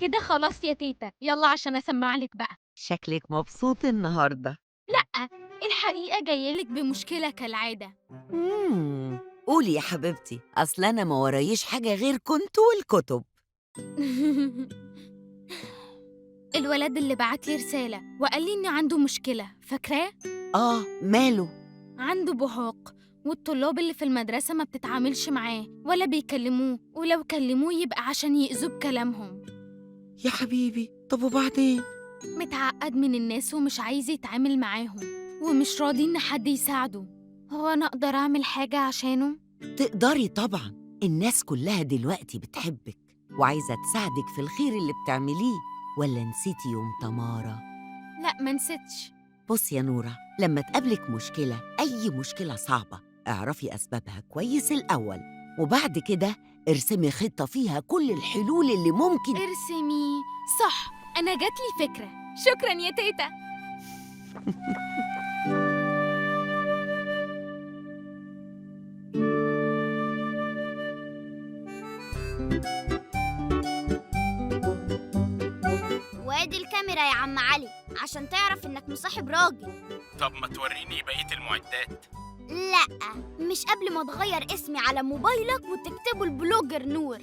كده خلاص يا تيتا، يلا عشان اسمع لك بقى. شكلك مبسوط النهاردة. لا، الحقيقة جايلك بمشكلة كالعادة. قولي يا حبيبتي، أصل أنا ما ورايش حاجة غير كنت والكتب. الولد اللي بعت لي رسالة وقال لي إن عنده مشكلة، فاكراه؟ آه، ماله؟ عنده بهاق، والطلاب اللي في المدرسة ما بتتعاملش معاه ولا بيكلموه، ولو كلموه يبقى عشان يأذوه بكلامهم. يا حبيبي، طب وبعدين؟ متعقد من الناس ومش عايز يتعامل معاهم، ومش راضي إن حد يساعده. هو أنا أقدر أعمل حاجة عشانه؟ تقدري طبعاً، الناس كلها دلوقتي بتحبك وعايزة تساعدك في الخير اللي بتعمليه. ولا نسيتي يوم تمارة؟ لا، ما نسيتش. بصي يا نورة، لما تقابلك مشكلة، أي مشكلة صعبة، اعرفي أسبابها كويس الأول، وبعد كده ارسمي خطة فيها كل الحلول اللي ممكن. ارسمي، صح، أنا جاتلي فكرة. شكراً يا تيتا. وادي الكاميرا يا عم علي عشان تعرف انك مصاحب راجل. طب ما توريني بقية المعدات. لا، مش قبل ما تغير اسمي على موبايلك وتكتبه ال blogger نور.